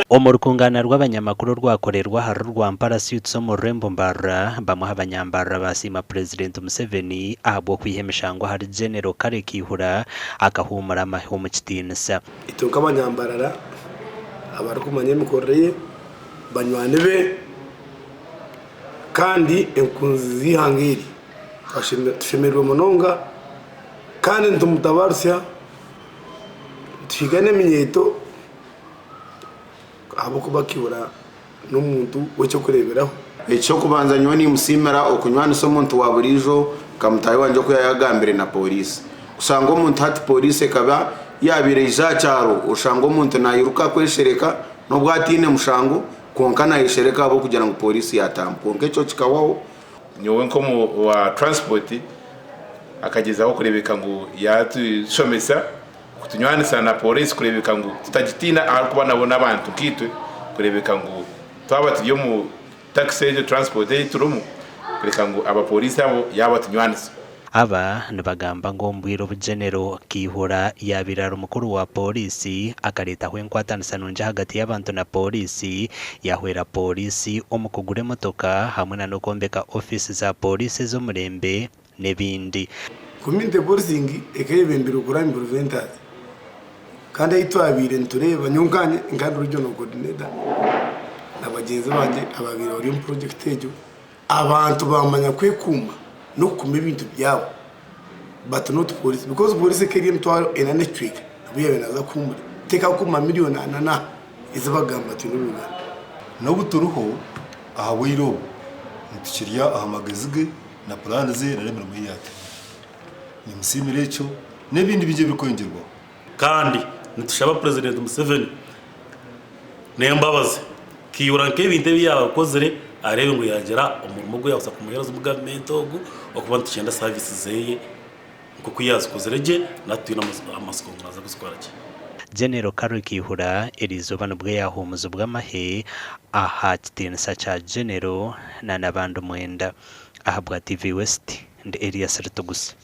Omu rukungaana rw'abanyamakuru orwakorerwa ahari Rwampara Suites omu rurembo Mbarara, bamwe aha banyambarara baasiima Purezidenti Museveni ahabw'okwiha emishango ahari Genero Kale Kaihura akahuumura amahe omu kitiinisa. Itwe nk'abanyambarara abarikumanya emikorere ye, banywani be kandi enkunzi z'eihanga eri, tushemereirwe munonga kandi nitumutabarutsya nituhiga n'eminyeeto ahabw'okuba Kihura n'omuntu w'eky'okureeberaho. Eky'okubanza nyowe nimusiimira okunywanisa omuntu wa buriijo nka mutaahi wangye oku yaayagambire na pooriisi. Kushanga omuntu hati pooriisi ekaba yaabaire eija aha kyaro oshanga omuntu nairuka kweshereka n'obu ataine mushango kwonka naayeshereka ahabw'okugira ngu pooriisi yaataahamu kwonka ekyo kikahwaho. Nyowe nk'omu wa transport akagyezaho kureebeka ngu yaatushomesa kutunywanisa na pooriisi kureebeka ngu tutagitiina ahabw'okuba nabo n'abantu nkaitwe kureebeka ngu twaba turi omu takisi egyo transport ei turimu kureka ngu abapooriisi abo yaabatunywanisa. Aba nibagamba ngu omu bwire obu Genero Kaihura yaabaire ari mukuru wa pooriisi akareetaho enkwatanisa nungi ahagati y'abantu na pooriisi, yaahwera pooriisi omu kugura emotoka hamwe na n'okwombeka ofiisi za pooriisi ez'omurembe n'ebindi. Community policing ekeyebembirwe crime preventers kandi ahi twabaire nitureeba nyowe nkanye nka ndi regional coordinator na bagyenzi bangye ababaire bari omu project egyo abantu bamanya kwekuuma n'okukuuma ebintu byabo but not police because police eka eri emitwaro ena n'ekicweka nabwo yaabaire naaza kuhuumura tekakuuma million ana na ezi bagamba twine omu Uganda. N'obu turiho aha bwire obu, nitukirya aha magezi ge na puraani ze n'emirimo ei yaataire. Nimusiimira ekyo n'ebindi bingi ebirikwongyerwaho. Kandi nitushaba Purezidenti Museveni n'embabazi kaihura nk'ebintu ebi yaakozire areebe ngu yaagira omurimo ogu yaabaasa kumuheereza omu gavumenti ogu okuba nitukyenda saavisi ze nk'oku yaazikozire gye natu twine amatsiko ngu naaza kuzikora gye. Genero Kale Kaihura eriizooba nibwo yaahuumuzibwa amahe aha kitiinisa kya Genero na n'abandi mwenda. Ahabwa TV West, ndi Elias Ritugusa.